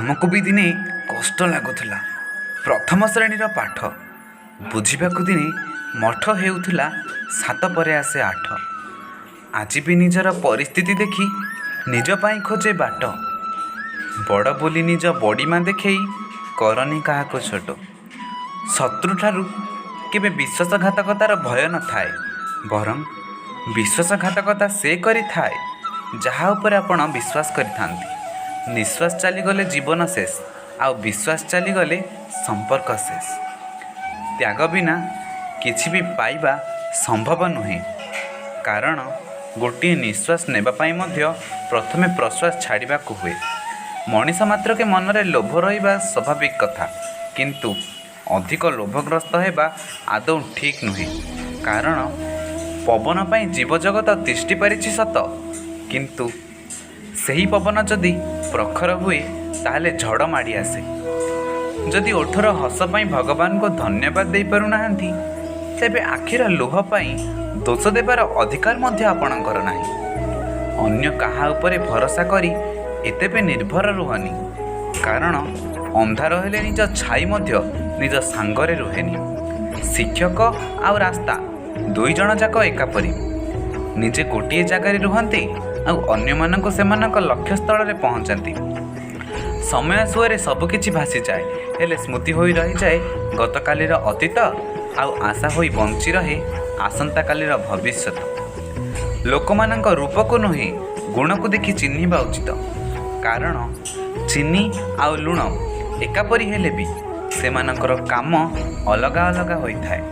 ଆମକୁ ବି ଦିନେ କଷ୍ଟ ଲାଗୁଥିଲା ପ୍ରଥମ ଶ୍ରେଣୀର ପାଠ। ବୁଝିବାକୁ ଦିନେ ମଠ ହେଉଥିଲା, ସାତ ପରେ ଆସେ ଆଠ। ଆଜି ବି ନିଜର ପରିସ୍ଥିତି ଦେଖି ନିଜ ପାଇଁ ଖୋଜେ ବାଟ। ବଡ଼ ବୋଲି ନିଜ ବଡ଼ିମା ଦେଖେଇ କରନି କାହାକୁ ଛୋଟ। ଶତ୍ରୁଠାରୁ କେବେ ବିଶ୍ୱାସଘାତକତାର ଭୟ ନଥାଏ, ବରଂ ବିଶ୍ୱାସଘାତକତା ସେ କରିଥାଏ ଯାହା ଉପରେ ଆପଣ ବିଶ୍ୱାସ କରିଥାନ୍ତି। ନିଶ୍ୱାସ ଚାଲିଗଲେ ଜୀବନ ଶେଷ, ଆଉ ବିଶ୍ୱାସ ଚାଲିଗଲେ ସମ୍ପର୍କ ଶେଷ। ତ୍ୟାଗ ବିନା କିଛି ବି ପାଇବା ସମ୍ଭବ ନୁହେଁ, କାରଣ ଗୋଟିଏ ନିଶ୍ୱାସ ନେବା ପାଇଁ ମଧ୍ୟ ପ୍ରଥମେ ପ୍ରଶ୍ୱାସ ଛାଡ଼ିବାକୁ ହୁଏ। ମଣିଷ ମାତ୍ରକେ ମନରେ ଲୋଭ ରହିବା ସ୍ୱାଭାବିକ କଥା, କିନ୍ତୁ ଅଧିକ ଲୋଭଗ୍ରସ୍ତ ହେବା ଆଦୌ ଠିକ୍ ନୁହେଁ। କାରଣ ପବନ ପାଇଁ ଜୀବଜଗତ ତିଷ୍ଠି ପାରିଛି ସତ, କିନ୍ତୁ ସେହି ପବନ ଯଦି ପ୍ରଖର ହୁଏ, ତାହେଲେ ଝଡ଼ ମାଡ଼ି ଆସେ। ଯଦି ଓଠର ହସ ପାଇଁ ଭଗବାନଙ୍କୁ ଧନ୍ୟବାଦ ଦେଇପାରୁନାହାନ୍ତି, ତେବେ ଆଖିର ଲୁହ ପାଇଁ ଦୋଷ ଦେବାର ଅଧିକାର ମଧ୍ୟ ଆପଣଙ୍କର ନାହିଁ। ଅନ୍ୟ କାହା ଉପରେ ଭରସା କରି ଏତେ ବି ନିର୍ଭର ରୁହନି, କାରଣ ଅନ୍ଧାର ହେଲେ ନିଜ ଛାଇ ମଧ୍ୟ ନିଜ ସାଙ୍ଗରେ ରୁହେନି। ଶିକ୍ଷକ ଆଉ ରାସ୍ତା ଦୁଇ ଜଣ ଯାକ ଏକାପରି। ନିଜେ ଗୋଟିଏ ଜାଗାରେ ରୁହନ୍ତି ଆଉ ଅନ୍ୟମାନଙ୍କୁ ସେମାନଙ୍କ ଲକ୍ଷ୍ୟସ୍ଥଳରେ ପହଞ୍ଚାନ୍ତି। ସମୟ ସୁଅରେ ସବୁକିଛି ଭାସିଯାଏ, ହେଲେ ସ୍ମୃତି ହୋଇ ରହିଯାଏ ଗତକାଲିର ଅତୀତ, ଆଉ ଆଶା ହୋଇ ବଞ୍ଚି ରହେ ଆସନ୍ତାକାଲିର ଭବିଷ୍ୟତ। ଲୋକମାନଙ୍କ ରୂପକୁ ନୁହେଁ, ଗୁଣକୁ ଦେଖି ଚିହ୍ନିବା ଉଚିତ, କାରଣ ଚିନି ଆଉ ଲୁଣ ଏକାପରି ହେଲେ ବି ସେମାନଙ୍କର କାମ ଅଲଗା ଅଲଗା ହୋଇଥାଏ।